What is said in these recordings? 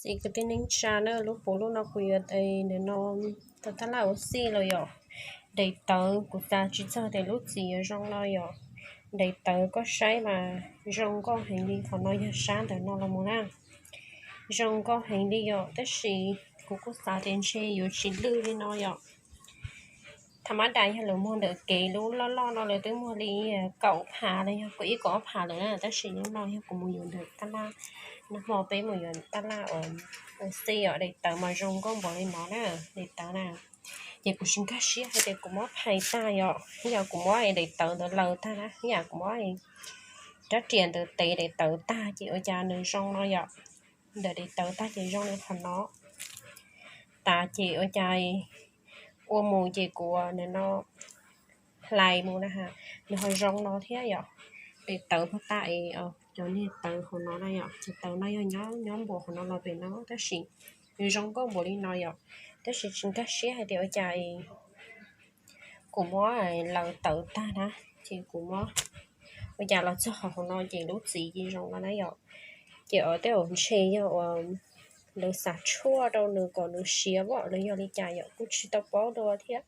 Txiv kwv tij neej tsa na, lub puv lub no kuv yuav ntawm no tau tab laj ua xij los yom. Daim tawv kuv xav tsis txog tias lub txiv yuav zoo no yom. Daim tawv koj saib mas zoo nkauj heev li, qhov no yog sab ntawm no los mus na. Zoo nkauj heev li yom, tab sis kuv kuj xav tias ntshe yuav tsis lwj li no yom. Tha mab dais yog lawv muag ntawm kev lub loj loj no lawv twb muag li kaum phav los yog kaum ib kaum ob phav lawm na, tab sis lub no yog kuv mus yuav ntawm tab laj, nag hmo peb mus yuav tab laj ua xij yom. Daim tawv mas zoo nkauj npaum li no na, daim tawv na. Ces kuv tsis nkag siab hais tias kuv muab phais tag yom, ib yam kuv muab daim tawv ntawd laws tag na, ib yam kuv muab rab riam ntawd tev daim tawv tag ces ua cas nws zoo no yom. Ntawm daim tawv tag ces zoo li qhov no. Tas ces ua cas ua mus ces kuv ua no hlais mus na ha, nws ho zoo no thiab yom. Daim tawv puag ta es cov niag tawv hauv no na yom, cov tawv no yog nyob npuas qhov no los pem no, tab sis nws zoo nkauj npaum li no yom. Tab sis tsis nkag siab hais tias ua cas kuv muab laws tawv tag na, ces kuv muab ua cas los txog qhov hauv no ces lub txiv ces zoo no na yom. Ces ua tej zaum ntshe yog ua lawv xav tshuaj rau nws kom nws siav vom los yog li cas yom, kuj tsis tau paub dua thiab.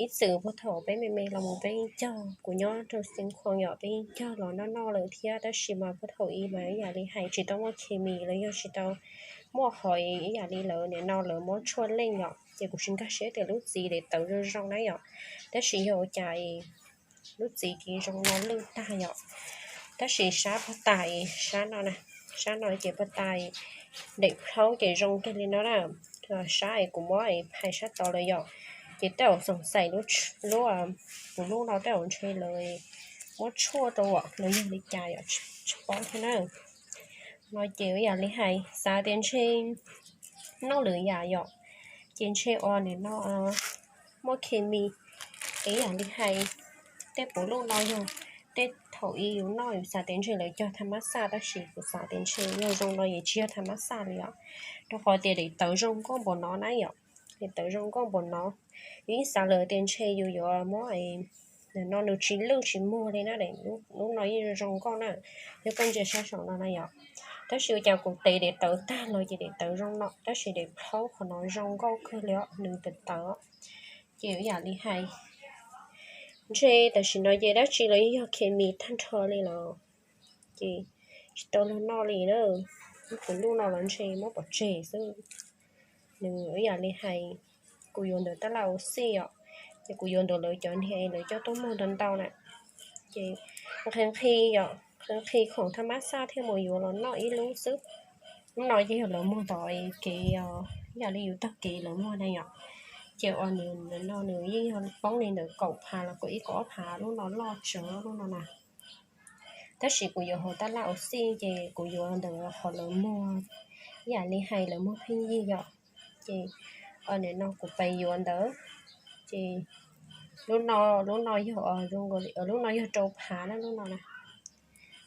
Ib txwm puag thaum peb me me los mus peb yeej cog, kuv nyob rau Xeev Khuam yom, peb yeej cog los noj noj lawm thiab, tab sis mas puag thaum ub mas ib yam li hais tsis tau muaj khes mis los yog tsis tau muaj qhov ib yam li lawv nim no lawv muab tshuaj leej yom, ces kuv tsis nkag siab tias lub txiv daim tawv zoo zoo na yom. Tab sis yog ua cas lub txiv ces zoo no lwj tag yom. Tab sis sab puag ta, sab no na, sab no ces puag ta daim plaub ces zoo kawg li no na. Sab es kuv muab phais sab tod lawm yom, ces tej zaum xoom xaim lub, lub, kuv lub no tej zaum ntshe lawv muab tshuaj rau los yog li cas yom, tsis paub thiab na. No ces ib yam li hais xav tias ntshe noj lwm yam yom, ces ntshe ua nim no muaj khes mis. Ib yam li hais tej puv luj no yog tej thaum ub yus noj yus xav tias ntshe lawv cog tha mab xaj, tab sis kuv xav tias ntshe yog zoo no yeej tsis yog tha mab xaj li os, rau qhov tias daim tawv zoo nkauj npaum no na yom. Daim tawv zoo nkauj npaum no, yus yeej xav lawm tias ntshe yus yuav muab no nws tsis lwj tsis muag li na. Lub no yeej zoo nkauj na, yog koj ntsia sab saum no na yom. Tab sis ua cas kuv tev daim tawv tag los ces daim tawv zoo no, tab sis daim plaub qhov no zoo nkauj kawg li os, nws tawv tawv. Ces ib yam li hais ntshe tam sim no ces dab tsi los yeej yog khes mis tag nrho li los ces tsis tau luag noj li na. Lub puv luj no los ntshe muab pov tseg xwb. Nws ib yam li hais kuv yuav ntawm tab laj ua xij os, ces kuv yuav ntawm lawv cov niag lawv coj tuaj muag ntau ntau na. Ces nqhis nqhis yom, nqhis nqhis khoom tha mab xaj thiaj mus yuav los noj ib lub xwb. Lub no ces yog lawv muag tom kev, ib yam li yus taug kev lawv muag na yom. Ces ua nws no nws yeej yog poob li ntawm kaum phav los kaum ib kaum ob phav, lub no loj tsawv lub no na. Tab sis kuv yuav hauv tab laj ua xij ces kuv yuav ntawm qhov lawv muag, ib yam li hais lawv muag pheej yig yom. Ces nim no kuv pais yuav ntawd, ces lub no, lub no yog, lub no yog rau phav na lub no na.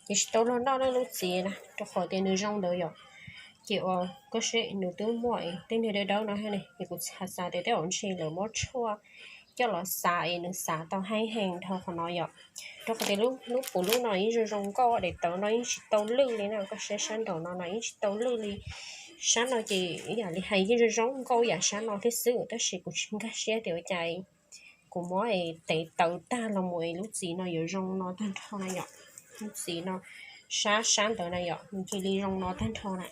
Ces tsis tau luag noj na lub txiv na, rau qhov tias nws zoo ntawd yom. Ces ua koj seb nws twb muaj tej niag dawb dawb no thiab ne, ces kuv xav xav tias tej zaum ntshe lawv muab tshuaj coj los xav es nws xav tau heev heev dhau qhov no yom. Rau qhov tias lub puv lub no yeej zoo zoo nkauj, daim tawv no yeej tsis tau lwj li na, koj sab sab nraum no no yeej tsis tau lwj li. Sab no ces ib yam li hais yeej zoo zoo nkauj yam sab no thiab xwb, tab sis kuv tsis nkag siab tias ua cas kuv muab es tev tawv tag los mus es lub txiv no yuav zoo no tag nrho na yom. Lub txiv no sab sab ntawd na yom, nws cia li zoo no tag nrho na.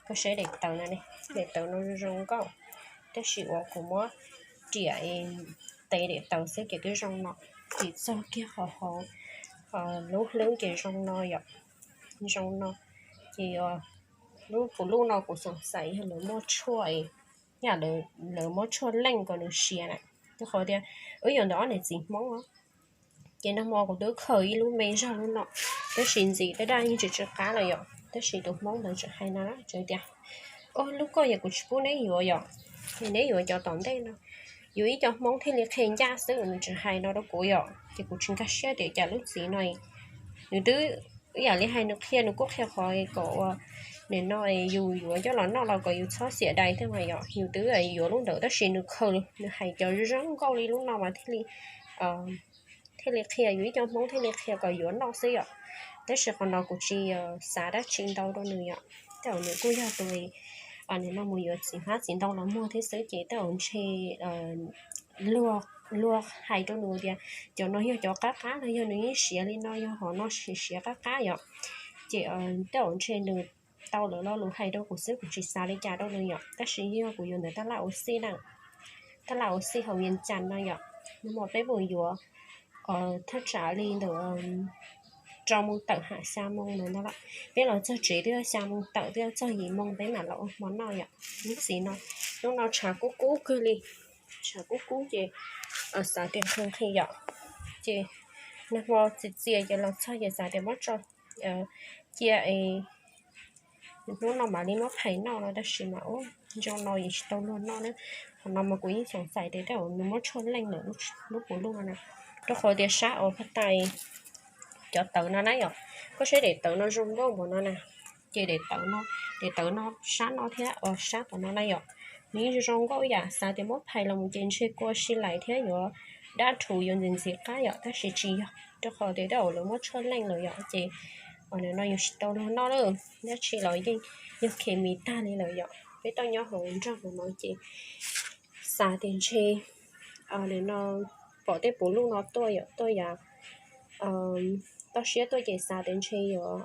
Koj saib daim tawv no ne, daim tawv no zoo zoo nkauj, tab sis uas kuv muab riam tev daim tawv xwb ces twb zoo no, ces txog kiag qhov hauv lub hlwb ces zoo no yom, zoo no. Ces lub puv lub no kuv xoom xaim yog lawv muaj tshuaj, yam lawv muab tshuaj leej kom nws siav na. Rau qhov tias wb yuav ntawm ob niam txiv Hmoob os, ces nag hmo kuv twb khaws ib lub me zog lub no, tab sis ntxim tej daj yeej tsis tsw qab lawm yom, tab sis tus Hmoob ntawd tseem hais no na, tseem tias, o, lub koj yog kuv tsis pub neb yuav yom, es neb yuav cov tom ntej no, yuav ib co Hmoob thiaj li qhia ncaj xwb, nws tseem hais no rau kuv yom, ces kuv tsis nkag siab tias cas lub txiv no nws twb ib yam li hais nws qhia, nws kuj qhia qhov kom ua nim no yus yuav coj los noj los kom yus txhob xiam dais thiab mas yom, yus twb yuav lub ntawd tab sis nws khaws, nws hais cov zoo zoo nkauj li lub no mas thiaj li thiaj li qhia, yus ib co Hmoob thiaj li qhia kom yuav noj xwb yom. Tab sis qhov no kuv tsis xav dab tsi ntau rau nws yom. Tej zaum nws kuj yog tus, nws no mus yuav txiv hmab txiv ntoo los muag thiab xwb ces tej zaum ntshe luag, luag hais rau nws tias cov no yog cov qab qab no, yog nws yeej siav li no, yog hom no siav siav qab qab yom. Ces tej zaum ntshe nws tau lawv lo lus hais rau kuv xwb, kuv tsis xav li cas rau nws yom. Tab sis yog kuv yuav ntawm tab laj ua xij na, tab laj ua xij hauv Vias Cas no yom. Nag hmo peb mus yuav thaj tsam li ntawm rau moo tawm ham xya moo ntawd no lawm. Peb los txog tsev twb xya moo tawm, twb txog yim moo peb mam los ua hmo noj yom. Hnub txiv no, hnub no tshav kub kub kawg li, tshav kub kub ces xav tias nqhis nqhis yom. Ces nag hmo txias txias ces los txog ces xav tias muab tso cia es hnub no mam li muab phais noj no, tab sis mas ub, zoo no yeej tsis tau luag noj na. Qhov no mas kuv yeej xav xaiv tias tej zaum nws muab tshuaj leej lawm lub puv luj no na, rau qhov tias sab uas phaj tais cov tawv no na yom. Koj saib daim tawv no zoo nkauj npaum no na, ces daim tawv no, daim tawv no sab no thiab uas sab tom no na yom, nws yeej zoo nkauj ib yam. Xav tias muab phais los mus ces ntshe kua si lais thiab yuav dab rhuv yuav ntxim ntxim qab yom, tab sis tsis yog, rau qhov tias tej zaum lawv muab tshuaj leej lawm yom. Ces uas nim no yus tsis tau luag noj lawm, dab tsi los yeej yog khes mis tag li lawm yom. Peb tuaj nyob hauv nroog no ces xav tias ntshe nim no pom tej puv luj no tuaj yom, tuaj yam toj siab tuaj ces xav tias ntshe yuav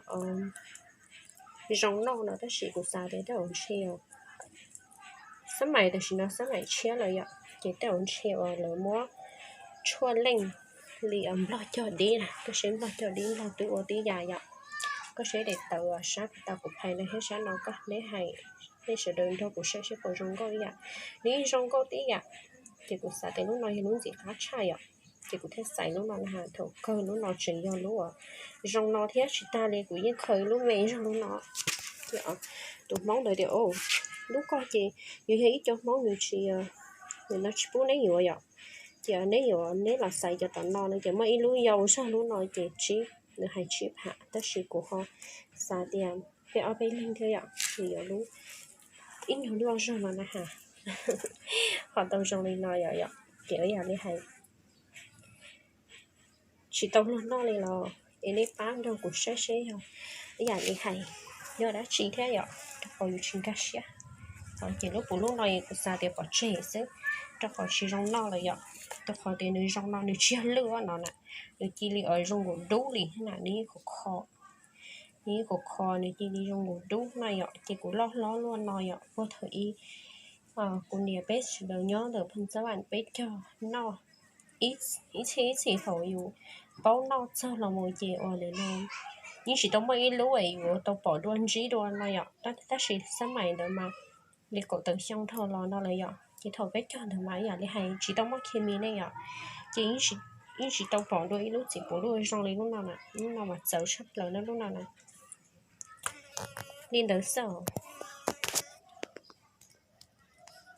zoo noj no, tab sis kuv xav tias tej zaum ntshe xab maim, tam sim no xab maim tshiab lawm yom, ces tej zaum ntshe uas lawv muab tshuaj leej li nplog cog dib na. Koj saib nplog cog dib, nplog twb ua tib yam yom. Koj saib daim tawv sab tau kuv phais no thiab sab no, koj neb hais, nej sawv daws nrog kuv saib seb puas zoo nkauj ib yam. Nws yeej zoo nkauj tib yam, ces kuv xav tias lub no yog lub ntxim qab tshaj yom, ces kuv thiaj xaiv lub no na. Thaum kawg lub no tseem yog lub uas zoo no thiab tsis tag li, kuv yeej khaws lub me zog lub no. Tus Hmoob ntawd tias, lub ko ces yus yog ib co Hmoob nws tsis, nws no tsis pub neb yuav yom. Ces neb yuav, neb los xaiv cov tom no no ces muaj ib lub yau zog lub no ces tsib, nws hais tsib phav, tab sis kuv ho xav tias peb ob peb leeg thiab yom, ces yuav lub ib nyuag lub zog no na has. Ho tau zoo li no yom, yom, ces ib yam li hais tsis tau luag noj li los es nej pab nrog kuv saib seb yog ib yam li hais yog dab tsi thiab yom, rau qhov yus tsis nkag siab. Ces lub puv luj no kuv xav tias pov tseg xwb, rau qhov tsis zoo noj lawm yom, rau qhov tias nws zoo no nws tsis yog lwj no na, nws cia li uas zoo nkaus dub li na, nws yeej kho kho, nws yeej kho kho, nws cia li zoo nkaus dub no yom. Ces kuv loj hlob luaj no yom, puag thaum ub kuv niam peb sawv daws nyob ntawm Phoos Xab Vam peb cog noj, ib txhis ib txhis thaum yus paub noj txog los mus ces uas nim no yeej tsis tau muaj ib lub es yuav tau pom dua ntsib dua no yom, tab sis xab maim ntawd mas li kaum tawm xyoo dhau los no lawm yom. Ces thaum peb cog ntawd mas ib yam li hais tsis tau muaj khes mis ne yom, ces yeej tsis tau pom dua ib lub txiv puv luj zoo li lub no na, lub no mas txawv tshaj plaws na lub no na. Li ntawd xwb.